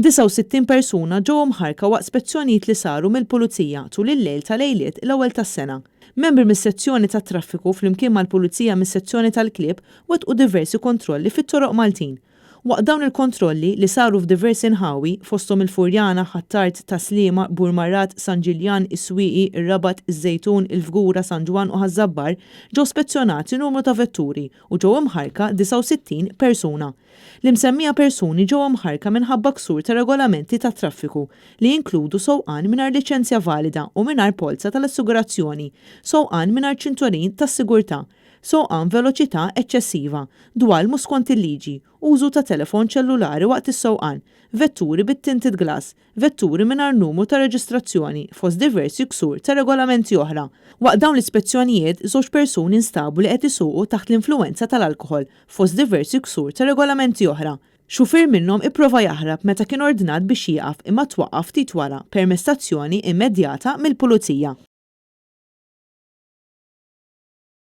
69 persuna ġew imħarrka waqt spezzjonijiet li saru mill-Pulizija tul il-lejl ta' lejliet l-ewwel tas-sena. Membri mis-sezzjoni tat-traffiku flimkien mal-Pulizija mis-sezzjoni tal-klieb wettqu diversi kontrolli fit-toroq Maltin. Waqt dawn il-kontrolli, li saru f'diversi nħawi, fosthom il-Furjana, Ħ'Attard, Tas-Sliema, Burmarrad, San Ġiljan, is-Swieqi, ir-Rabat, iż-Żejtun, il-Fgura, San Ġwann u Ħaż-Żabbar, ġew spezzjonati numru ta' vetturi u ġew imħarrka 69 persuna. L-imsemmija persuni ġew imħarrka minħabba ksur ta' regolamenti tat-traffiku li jinkludu sewqan mingħajr liċenzja valida u mingħajr polza tal-assigurazzjoni, sewqan mingħajr ċintorin tas-sigurtà, sewqan b'veloċità eċċessiva, dwal mhux skont il-liġi, użu ta' telefon ċellulari waqt is-sewqan, vetturi bit-tinted glass, vetturi mingħajr numru ta' reġistrazzjoni, fost diversi ksur ta' regolamenti oħra. Waqt dawn l-ispezzjonijiet, żewġ persuni nstabu li qed isuqu taħt l-influwenza tal-alkoħol, fost diversi ksur ta' regolamenti oħra. Xufier minnhom ipprova jaħrab meta kien ordnat biex jieqaf imma twaqqaf ftit wara permezz ta' azzjoni immedjata mill-Pulizija.